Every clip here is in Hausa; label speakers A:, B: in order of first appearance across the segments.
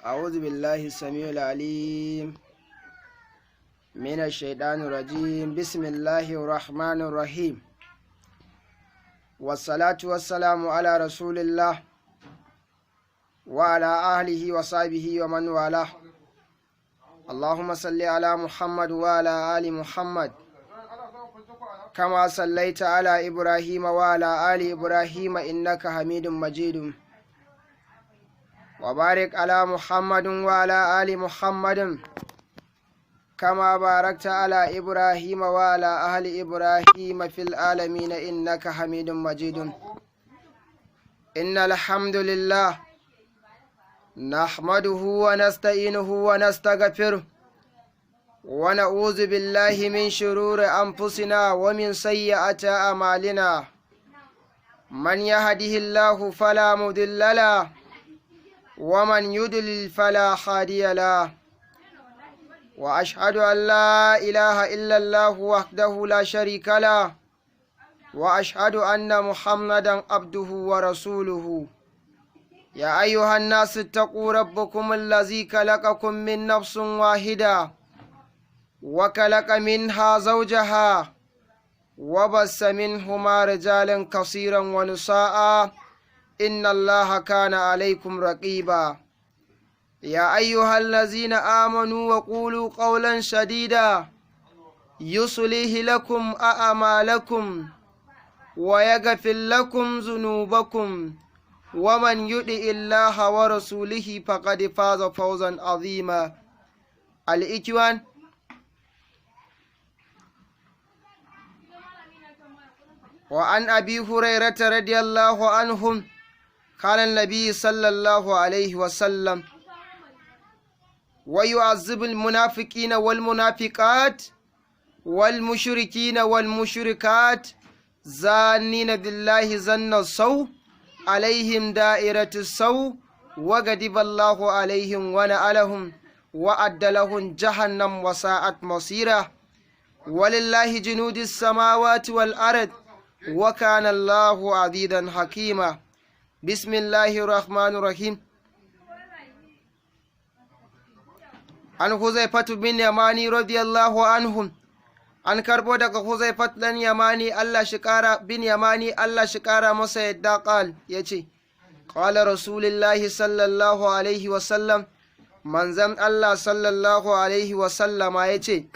A: أعوذ بالله السميع العليم من الشيطان الرجيم. بسم الله الرحمن الرحيم، والصلاة والسلام على رسول الله وعلى آله وصحبه ومن والاه. اللهم صل على محمد وعلى آل محمد كما صليت على إبراهيم وعلى آل إبراهيم إنك حميد مجيد، وبارك على محمد وعلى آل محمد كما باركت على إبراهيم وعلى أهل إبراهيم في العالمين إنك حميد مجيد. إن الحمد لله نحمده ونستعينه ونستغفره، ونعوذ بالله من شرور أنفسنا ومن سيئات أعمالنا. من يهده الله فلا مضل له، ومن يضلل فلا هادي له. وأشهد أن لا إله إلا الله وحده لا شريك له، وأشهد أن محمدا عبده ورسوله. يا أيها الناس اتقوا ربكم الذي خلقكم من نفس واحدة، وخلق منها زوجها، وبث منهما رجالا كثيرا ونساء. إن الله كان عليكم رقيبا. يا أيها الذين آمنوا وقولوا قولا شديدا يصلح لكم أعمالكم ويغفر لكم ذنوبكم، ومن يطع الله ورسوله فقد فاز فوزا عظيما. الإخوان، وعن أبي هريرة رضي الله عنهم قال النبي صلى الله عليه وسلم: ويعذب المنافقين والمنافقات والمشركين والمشركات زانين بالله ظن السوء، عليهم دائرة السوء، وغضب الله عليهم ونعلهم وأعد لهم جهنم وساءت مصيرا. ولله جنود السماوات والأرض، وكان الله عزيزا حكيما. بسم الله الرحمن الرحيم. عن حذيفة بن يماني رضي الله عنهم، an karbo daga Huzaifat dan Yamani, Allah shi kara bin Yamani, Allah shi kara masa yadda, qal yace: qala Rasulullahi sallallahu alaihi wa sallam, manzon Allah sallallahu alaihi wa sallama yace: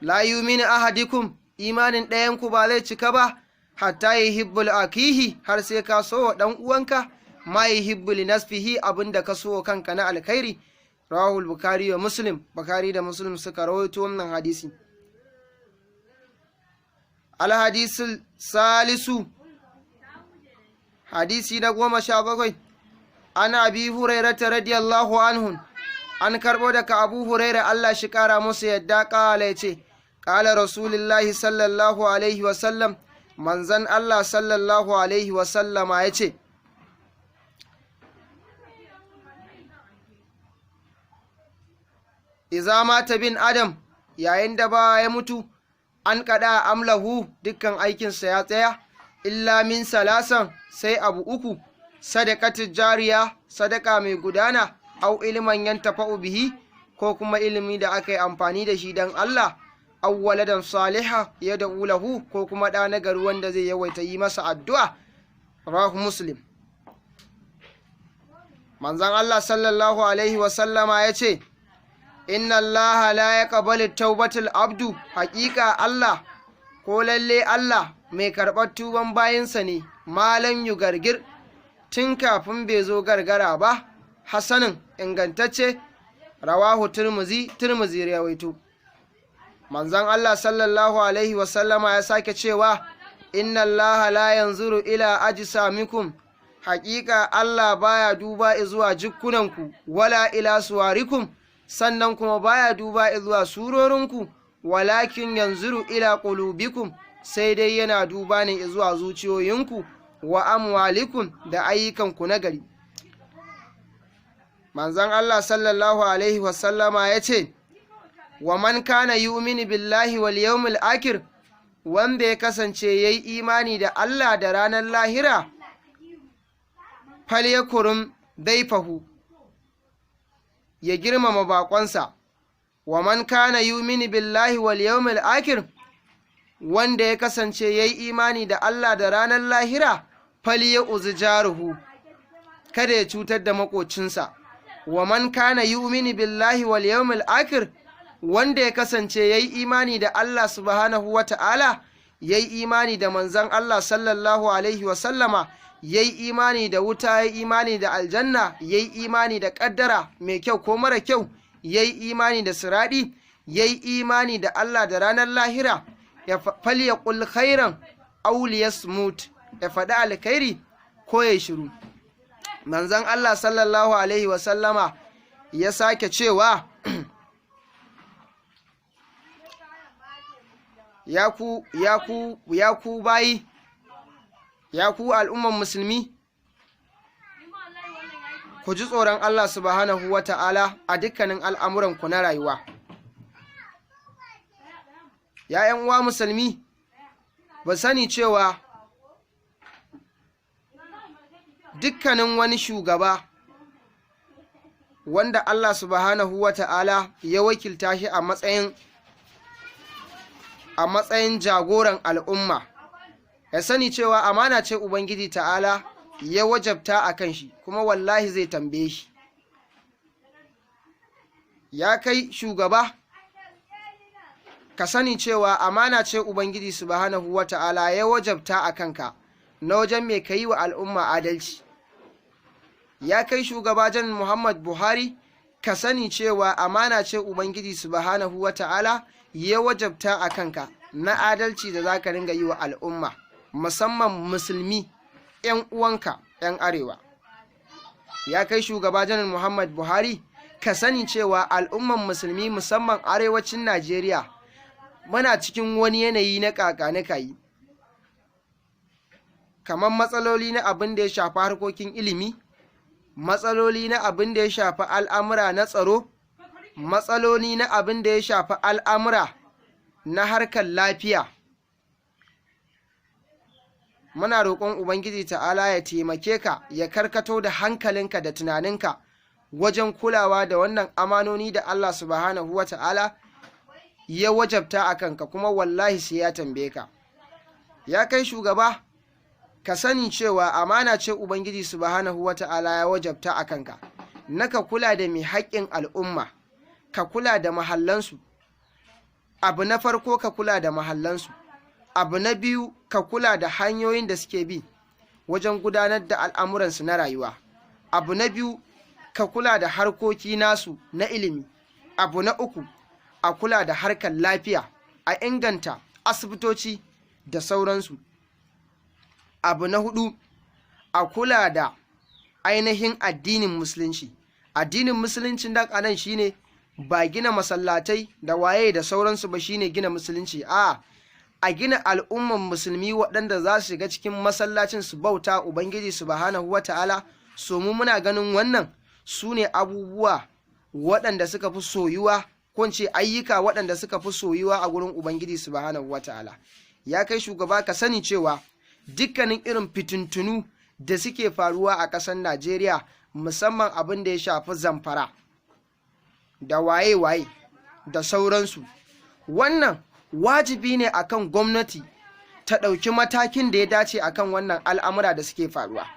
A: la yu'minu ahadikum, imanin ɗayanku ba zai cika ba, hatta yuhibbul akihi, har sai ka so wa ɗan uwanka, ma yuhibbu li nafsihi, abinda ka so kanka na alkhairi. Rawahul Bukhari wa Muslim. Bukhari da Muslim suka rawaito wannan hadisi. Al hadisul salisu, hadisi na 17. Ana Abi Hurairata radiyallahu anhu, an karbo daga Abu Huraira, Allah shi kara musu yadda, kala yace: kala Rasulullahi sallallahu alaihi wasallam, manzan Allah sallallahu alaihi wasallama yace: iza mata bin Adam, yayin da ba ya mutu, an kada amlahu, dukkan aikinsa ya tsaya, illa min salasan, sai abu uku: sadaqatu jariya, sadaka mai gudana, au iliman yantafa'u bihi, ko kuma ilimi da aka yi amfani da shi don Allah, aw waladan saliha yad'u lahu, ko kuma ɗa na gari wanda zai yawaita yi masa addu'a. Rawahu Muslim. Manzon Allah sallallahu alaihi wa sallama ya ce: inna Allah la yaqbalu tawbatul abdu, haƙiƙa Allah ko lalle Allah mai karɓar tuban bayinsa ne, malam yu gargir, tun kafin bai zo gargara ba. Hasanin, ingantacce. Rawahu Turmuzi, Turmuzi rawaito. Manzon Allah sallallahu alaihi wasallama ya sake cewa: inna Allah la yanzuru ila ajsamikum, haƙiƙa Allah baya duba zuwa jikkunanku, wala ila suwarikum, sannan kuma baya duba zuwa surorinku, walakin yanzuru ila qulubikum, sai dai yana duba ne zuwa zuciyoyinku, wa amwalikum, da ayyukanku na gari. Manzon Allah sallallahu alaihi wasallama ya ce: wa man kana yu'minu billahi wal yawmil akhir, wanda ya kasance yayi imani da Allah da ranar lahira, Falyakurum daifahu, ya girmama baƙonsa. Wa man kana yumini billahi wal yawmil akhir, wanda ya kasance yayi imani da Allah da ranar lahira, falyu'zi jaruhu, kada ya cutar da makocinsa. Wa man kana yu'minu billahi wal yawmil akhir, wanda ya kasance yayi imani da Allah subhanahu wa ta'ala, yayi imani da manzon Allah sallallahu alaihi wa sallama, yayi imani da wuta, yayi imani da aljanna, yayi imani da kaddara mai kyau ko mara kyau, yayi imani da siradi, yayi imani da Allah da ranar lahira, ya falyaqul khairan aw liyasmut, ya faɗi alkhairi ko ya shiru. Manzon Allah sallallahu alaihi wasallama ya sake cewa, ya ku ya ku ya ku bayi, ya ku al'umman musulmi, ku ji tsoron Allah subhanahu wa ta'ala a dukkanin al'amuranku na rayuwa. Ya uwa musulmi, ba sani cewa dukkanin wani shugaba wanda Allah subhanahu wa ta'ala ya wakilta shi a matsayin jagoran al'umma, ya sani cewa amana ce Ubangiji ta'ala ya wajabta a kan shi, kuma wallahi zai tambaye shi. Ya kai shugaba, ka sani cewa amana ce Ubangiji subhanahu wa ta'ala ya wajabta a kanka na wajen mai ka yi wa al'umma adalci. Ya kai shugaba Jan Muhammad Buhari, ka sani cewa amana ce Ubangiji subhanahu wa ta'ala ya wajabta a kanka na adalci da za ka ringa yi wa al'umma, musamman musulmi 'yan uwanka 'yan arewa. Ya kai shugaba Janar Muhammad Buhari, ka sani cewa al'umman musulmi, musamman arewacin Najeriya, muna cikin wani yanayi na kakanikayi, kamar matsaloli na abin da ya shafi harkokin ilimi, matsaloli na abin da ya shafi al'amura na tsaro, matsaloli na abin da ya shafi al'amura na harkar lafiya. Muna roƙon Ubangiji ta'ala ya taimake ka, ya karkato da hankalinka da tunaninka wajen kulawa da wannan amanoni da Allah subhanahu wa ta'ala ya wajabta a kanka, kuma wallahi sai ya tambaye ka. Ya kai shugaba, ka sani cewa amana ce Ubangiji subhanahu wa ta'ala ya wajabta a kanka na ka kula da mai haƙƙin al'umma, ka kula da mahallansu. Abu na farko, ka kula da mahallansu. Abu na biyu, ka kula da hanyoyin da suke bi wajen gudanar da al'amuransu na rayuwa. Abu na biyu, ka kula da harkoki nasu na ilimi. Abu na uku, a kula da harkar lafiya, a inganta asibitoci da sauransu. Abu na hudu, a kula da ainihin addinin Musulunci. Addinin Musulunci dan anan shine ba gina masallatai da waye da sauransu ba shine gina Musulunci. A gina al'umman musulmi waɗanda za su shiga cikin masallacin su bauta Ubangiji subhanahu wata'ala. So mu muna ganin wannan su ne abubuwa waɗanda suka fi soyuwa, ko ce ayyuka waɗanda suka fi soyuwa a gurin Ubangiji subhanahu wata'ala. Ya kai shugaba, ka sani cewa dukkanin irin fitintunu da suke faruwa a ƙasar Najeriya, musamman abin da ya shafi Zamfara da waye-waye da sauransu, wannan wajibi ne akan gwamnati ta ɗauki matakin da ya dace akan wannan al'amura da suke faruwa.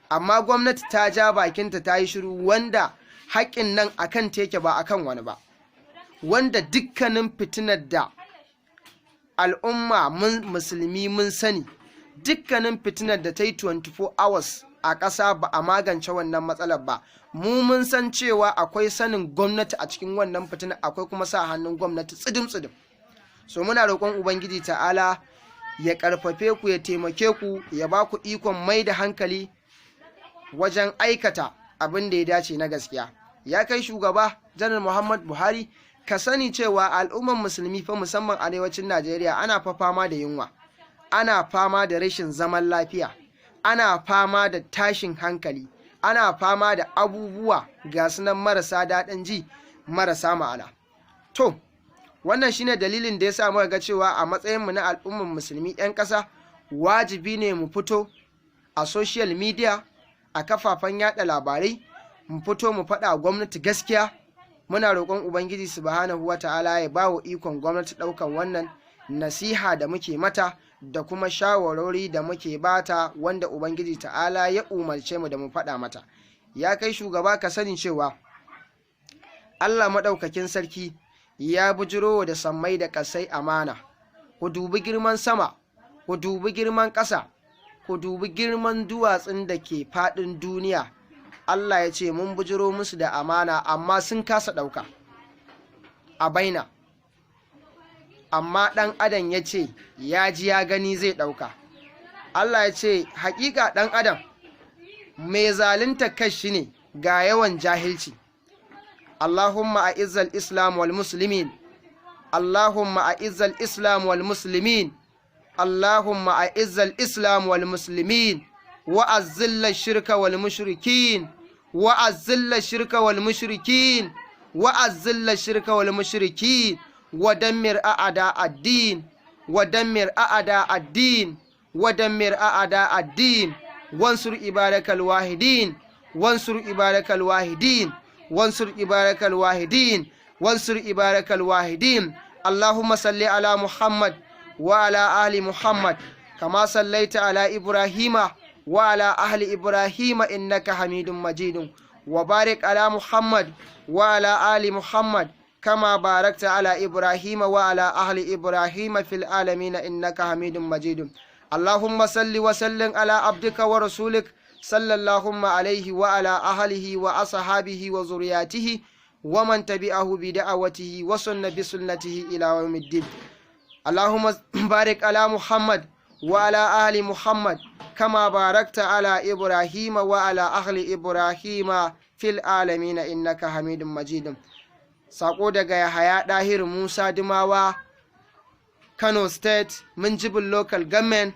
A: Amma gwamnati ta ja bakinta ta yi shiru, wanda haƙƙin nan akan teke ba akan wani ba, wanda dukkanin fitinar da al'umma mun musulmi mun sani, dukkanin fitinar da ta yi 24 hours a ƙasa ba a magance wannan matsalar ba, mu mun san cewa akwai sanin gwamnati a cikin wannan fitinar, akwai kuma sa hannun gwamnati tsidim-tsidim. So muna roƙon Ubangiji ta'ala ya ƙarfafe ku, ya taimake ku, ya ba ku ikon mai da hankali wajen aikata abin da ya dace na gaskiya. Ya kai shugaba Janar Muhammad Buhari, ka sani cewa al'umman musulmi fa, musamman arewacin Najeriya, ana fa fama da yunwa, ana fama da rashin zaman lafiya, ana fama da tashin hankali, ana fama da abubuwa ga sunan marasa daɗin ji, marasa ma'ana. To wannan shine dalilin da ya sa muka ga cewa a matsayinmu na al'umman musulmi 'yan ƙasa, wajibi ne mu fito a social media, a A kafafen yada labarai mu fito mu faɗa gwamnati gaskiya. Muna roƙon Ubangiji Subhanahu wa Ta'ala ya ba wa ikon gwamnati ɗaukan wannan nasiha da muke mata da kuma shawarwari da muke bata, wanda Ubangiji Ta'ala ya umarce mu da mu faɗa mata. Ya kai shugaba, ka sani cewa Allah Maɗaukakin Sarki ya bujiro da sammai da ƙasai amana. Ku dubi girman sama, ku dubi girman ƙasa, ku dubi girman duwatsun da ke faɗin duniya. Allah ya ce mun bujiro musu da amana, amma sun kasa ɗauka a baina. Amma ɗan adam ya ce ya ji ya gani zai ɗauka. Allah ya ce haƙiƙa ɗan adam mai zalunta kashi ne ga yawan jahilci. اللهم أعز الإسلام والمسلمين، اللهم أعز الإسلام والمسلمين، اللهم أعز الإسلام والمسلمين، وأذل الشرك والمشركين، وأذل الشرك والمشركين، وأذل الشرك والمشركين، ودمر أعداء الدين، ودمر أعداء الدين، ودمر أعداء الدين، وانصر عبادك الواحدين، وانصر عبادك الواحدين، وانصر عبادك الواحدين، وانصر عبادك الواحدين. اللهم صل على محمد وعلى آل محمد كما صليت على إبراهيم وعلى آل إبراهيم إنك حميد مجيد، وبارك على محمد وعلى آل محمد كما باركت على إبراهيم وعلى آل إبراهيم في العالمين إنك حميد مجيد. اللهم صل وسلم على عبدك ورسولك صلى اللهم عليه وعلى أهله وأصحابه وذرياته ومن تبعه بدعوته وسن بسنته إلى يوم الدين. اللهم بارك على محمد وعلى آل محمد كما باركت على إبراهيم وعلى أهل إبراهيم في العالمين إنك حميد مجيد. Sako daga Yahaya Ɗahiru Musa Dumawa, Kano State, Minjibir Local Government,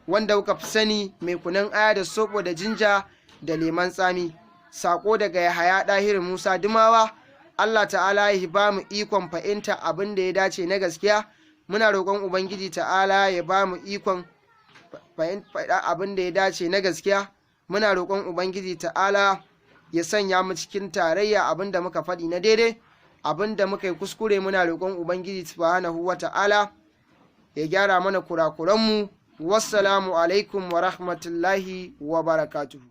A: wanda kuka fi sani mai kunun aya da soɓo da jinja da leman tsami. Sako daga Yahaya Ɗahiru Musa Dumawa. Allah Ta'ala ya ba mu ikon fahimta abin da ya dace na gaskiya. Muna roƙon Ubangiji Ta'ala ya ba mu ikon faɗa abin da ya dace na gaskiya. Muna roƙon Ubangiji Ta'ala ya sanya mu cikin tarayya abin da muka faɗi na daidai. Abin da muka yi kuskure, muna roƙon Ubangiji Subhanahu wa Ta'ala ya gyara mana kurakuranmu. Wassalamu alaikum wa rahmatullahi wa barakatuhu.